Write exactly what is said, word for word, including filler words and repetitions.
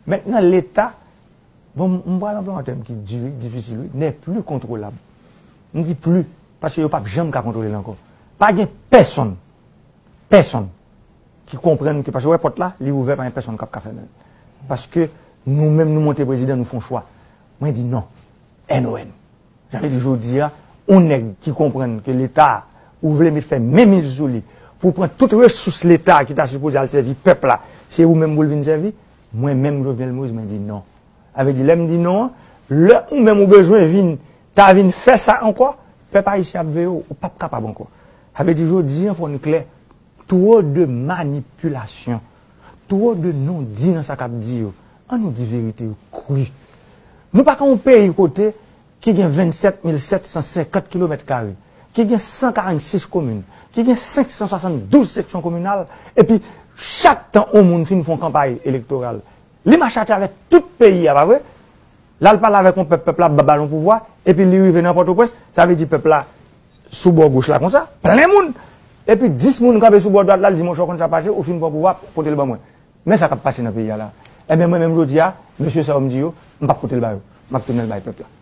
Mentnan, Leta, bon, m pral anplwaye yon tèm ki di wi, difisil wi, n'est plus contrôlable. M di pli, paske yo p ap janm ka kontwole l ankò. Pa gen pèsonn, pèsonn ki konprann ke, paske w wè pòt la, li ouvè, pa gen pèsonn k ap ka fèmen l. Paske nou menm, nou monte prezidan, nou fè yon chwa. Mwen di non, N O N. Sa vle di jodi a, yon nèg ki konprann ke Leta a, ou vle met fè menmiz sou li, pou pran tout resous Leta a ki ta sipoze al sèvi pèp la, se ou menm pou l vin sèvi, mwen menm Jovenel Moïse, mwen di non. Sa vle di, lè m di non an, lè ou menm ou bezwen vin, ta vin fè sa ankò, pèp ayisyen ap veye w, ou p ap kapab ankò. Sa vle di, jodi a, fò n klè, two de manipilasyon, two de non di nan sa k ap di yo. An nou di verite yo kri. Nou pa ka yon peyi kote ki gen vennsèt mil sèt san senkant kilomèt kare, ki gen san karannsis komin, ki gen senk san swasanndouz seksyon kominal, epi chak tan yon moun fin fè yon kanpay elektoral, li mache atravè tout peyi a, pa vre? L al pale avèk yon pèp, pèp la ba l yon pouvwa, epi li rive nan Pòtoprens, sa vle di pèp la sou bò goch la konsa, plen moun. Epi dis moun kanpe sou bò dwat la, l di, monchè, w konn sa pase, ou fin pran pouvwa, pote l ban mwen. Men sa k ap pase nan peyi a la. Ebyen, mwen menm jodi a, mesye sa yo m di yo, m p ap pote l ba yo. M ap tounen l bay pèp la.